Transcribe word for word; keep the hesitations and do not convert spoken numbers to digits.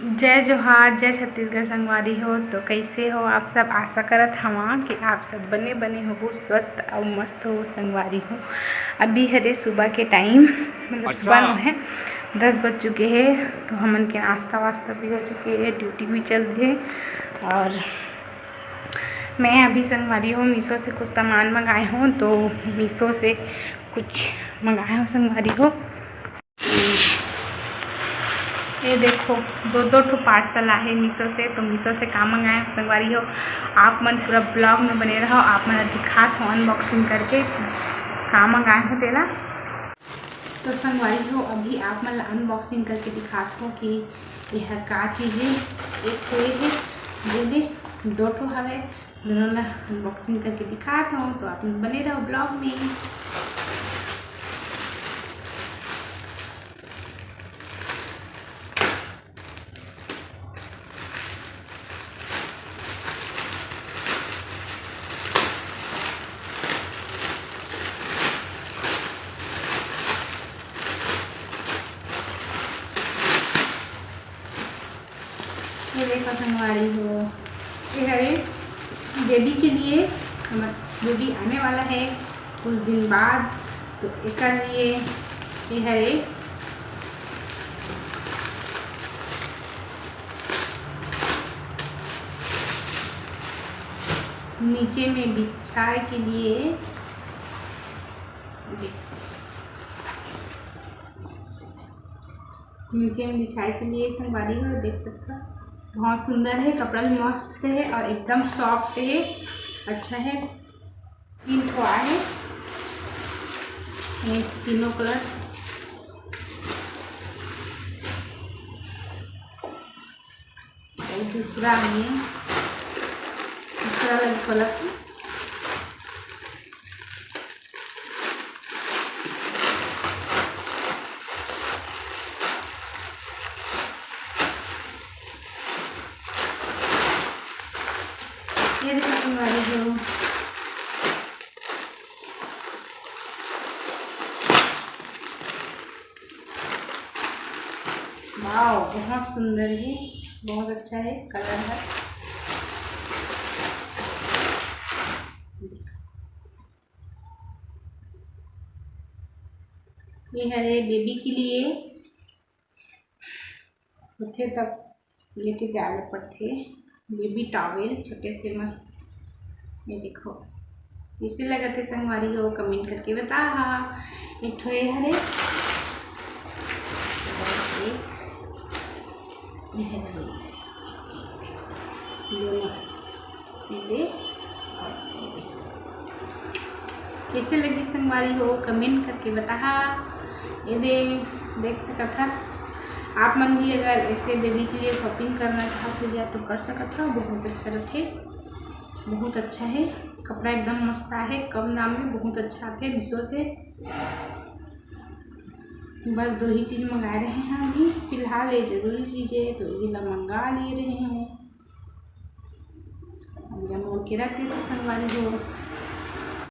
जय जोहार, जय छत्तीसगढ़ संगवारी हो। तो कैसे हो आप सब? आशा करत हवा कि आप सब बने बने हो, स्वस्थ अउ मस्त हो संगवारी हो। अभी हरे सुबह के टाइम, मतलब अच्छा। सुबह में है, दस बज चुके हैं। तो हमन के नाश्ता वास्ता भी हो चुके हैं, ड्यूटी भी चल रही है। और मैं अभी संगवारी हो मीशो से कुछ सामान मंगाए हूँ, तो मीशो से कुछ मंगाए हूँ संगवारी हो। ये देखो, दो दो ठो पार्सल आए मीशो से। तो मीशो से का मंगाए हो संगवारी हो, आप मन पूरा ब्लॉग में बने रहो, आप मन दिखात हो अनबॉक्सिंग करके का मंगाए हो तेला। तो संगवारी हो, अभी आप मन ला अनबॉक्सिंग करके दिखात हो कि यह का चीज़ है। एक तो ये है, दे दे, दो ठो हवे, दोनों ला अनबॉक्सिंग करके दिखात हो, तो आप मन बने रहो ब्लॉग में। ये देखो संगवारी हो, ये हरे बेबी के लिए, हमर बेबी आने वाला है कुछ दिन बाद, तो एकर लिए ये हरे नीचे में बिछाए के लिए, नीचे में बिछाए के लिए संगवारी हो, देख सकता, बहुत सुंदर है, कपड़ा भी मस्त है और एकदम सॉफ्ट है, अच्छा है। तीन ठो आए, ये तीनों कलर। और दूसरा है, दूसरा अलग कलर है। ये देखो तुम्हारी जो, वाओ, बहुत सुंदर है, बहुत अच्छा है कलर है। ये हरे बेबी के लिए होथे, तब लेके जाए ला पड़थे। बेबी टॉवेल छोटे से मस्त, ये देखो कैसे लगत हे संगवारी हो, कमेंट करके बताहा। एक ठो ये हरे, और एक ये हरे, दोनों। ये दे। कैसे लगी संगवारी हो, कमेंट करके बताहा। ये दे, देख सकत हा आप मन भी, अगर ऐसे बेबी के लिए शॉपिंग करना चाहत हो या तो कर सकत हा, बहुत अच्छा रथे, बहुत अच्छा है कपड़ा, एकदम मस्त आहे, कम दाम में बहुत अच्छा आथे मीशो से। बस दो ही चीज़ मंगाए रहे हैं अभी फिलहाल, ये जरूरी चीज़ है तो ये ला मंगा ले रहे हैं। अब ये मोड़ के रख देते संगवारी हो।